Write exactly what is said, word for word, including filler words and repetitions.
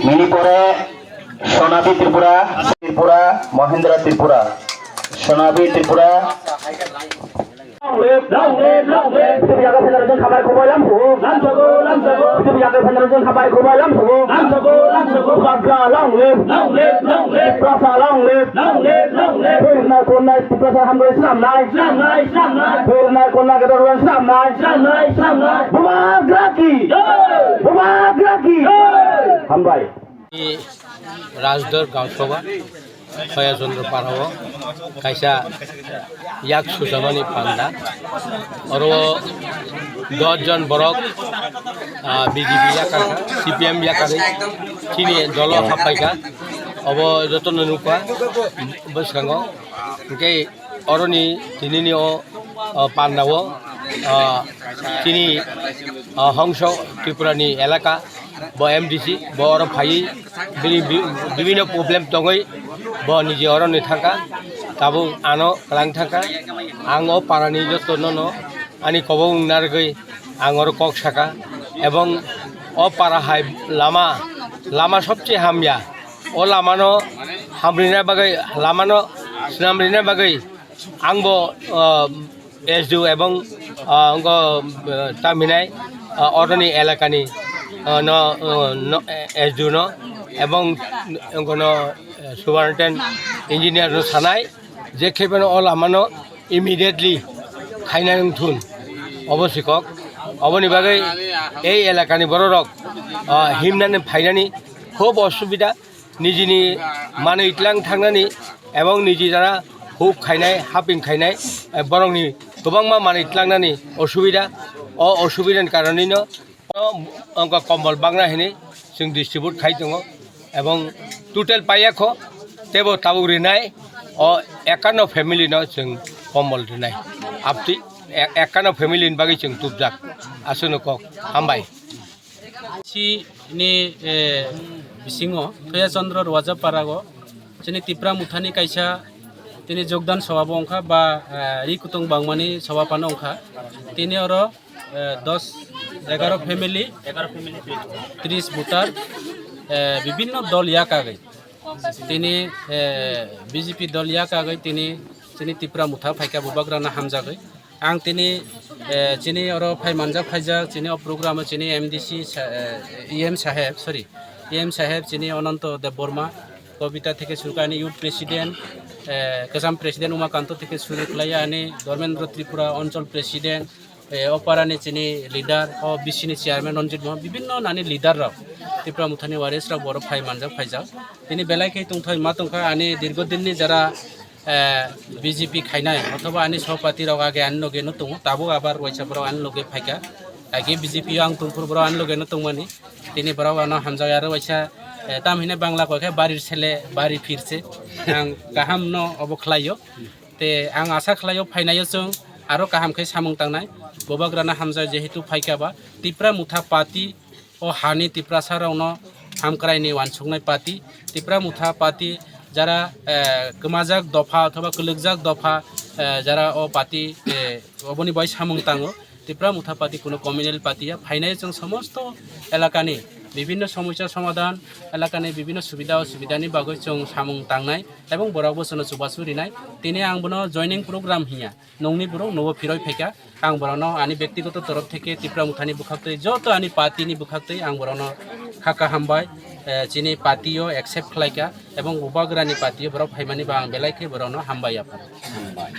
Nini pore Sonabi Tripura, Tripura, Mohindra Tripura, Sonabi Tripura. Long live, long live, long live. Bijepi yaga federation khabai khoboi lamsogo. Lamsogo, lamsogo. Bijepi yaga federation khabai khoboi lamsogo. Lamsogo, lamsogo. Bubagra long live. Long live, long live. Tiprasa long live. Long live, long live. Phirnai phirnai Tiprasa hambai swnamnai. Swnamnai, swnamnai. Phirnai phirnai gador swnamnai. Swnamnai, swnamnai. Bubagra ki. Jai. Bubagra ki. Jai. Hambai. Rajdor Gaon Sabha, Soya Chandra Parao kaisa yak sujamani panda. Oro dos jon borok, ah, B J P yakarkha, C P M yakarwi chini dolo happaikha. Obo jotono nukha bwskango. Hwnkhe oroni tinini o, o, pandao, o, chini, o, Hongso Tripurani elaka, bo M D C, bo oro phaiwi bini bi-, bibinno problem tongwi bo nije oroni thangkha, tabuk ano kwlang thangkha. Ang o parani jotono no ani kobok wng narwgwi ang oro kok sakha, ebong o para hai lama, lama sobse hamya. O lamano hamrina bagwi, lamano swnamrina bagwi ang bo, ah, S D O ebong, ah, wngkha, ah, tamhinai, ah, oroni elakani, ah, no, ah, no, S D O no ebong wngkha no, ah, superintendent engineer no sanai je khe bono o lamano immediately khaina wngthun obo sikok. Oboni bagwi ei elakani bororok, ah, himnani phainani khub osubida. Nijini manwi tlang thangnani ebong niji jara huk khainai, haping khainai, eh, borokni kwbangma manwi tlangnani osubida. O osubidani karonwino o wngkha kombol bagna hinwi chwng distribute khai tongo, ebong total paiyakho teibo tabuk rinai o ekanno family no chwng kombol rinai. Aptwi e-, ekanno family ni bagwi chwng tubjak. Aswkno kok. Hambai. Chini, eh, bisingo Toya Chandra Rwajaparago chini Tipra Muthani kaisa tini jogdan sabha bo wngkha ba, eh, ri kutung bangmani sabha phano wngkha. Tini oro, eh, dos, egaro family, tris voter, eh, bibinno dol yakagwi. Tini, eh, B J P dol yakagwi tini chini Tipra Mutha phaikha bubagrano hamjagwi. Ang tini, eh, chini oro phai manjak phaijak, chini o program o chini M D C sa-, eh, E M saheb, sorry, E M saheb chini Ananto Debbarma, Kobita theke suru khe ani youth president, eh, kwcham president Umakanto theke suru khlai ani Dharmendra Tripura Anchal president, eh, o parani chini leader, o B C ni chairman Ranjit Mohan, bibinno nani leader rok, Tipra Muthani warriors rok borok phai manjak phaijak. Tini belai khe tongthai ma tongkha ani dirgo dinni jara eh, B J P khainai, othoba ani sopati rok age ani loge no tongo, tabuk abar waisa borok ani loge phaikha, age B J P o ang tongphuru borok ani loge no tongmani, tini borok ano hamjak aro waisa, eh, tam hinwi Bangla kok khe barir sele bari phirse, ang kaham no obo khlaio, te ang asa khlaio phainaio chwng aro kaham khe samung tangnai, bubagrano hamjak jehetu phaikha ba Tipra Mutha Party, o hani Tiprasa rokno hamkraini uansuknai party, Tipra Motha party, jara, eh, kwmajak dopha othoba kwlwkjak dopha, eh, jara o party, eh, oboni bai samung tango. Tipra Motha party kuno communal party ya, phainai chwng somosto elakani bibinno somosya somadhan, elakani bibinno subida osubidani bagwi chwng samung tangnai ebong borok bo chwngno chubachu rinai. Tini ang bono joining program hinya. Nongni borok nobo phiroi phaikha. Ang borokno ani bektigoto torof theke Tipra Mothani bwkhaktwi, joto ani party ni bwkhaktwi ang borokno kha kha hambai, eh, chini party o accept khlaikha, ebong bubagrani party o borok phaimani ba ang belai khe borokno hambai yapha. Hambai.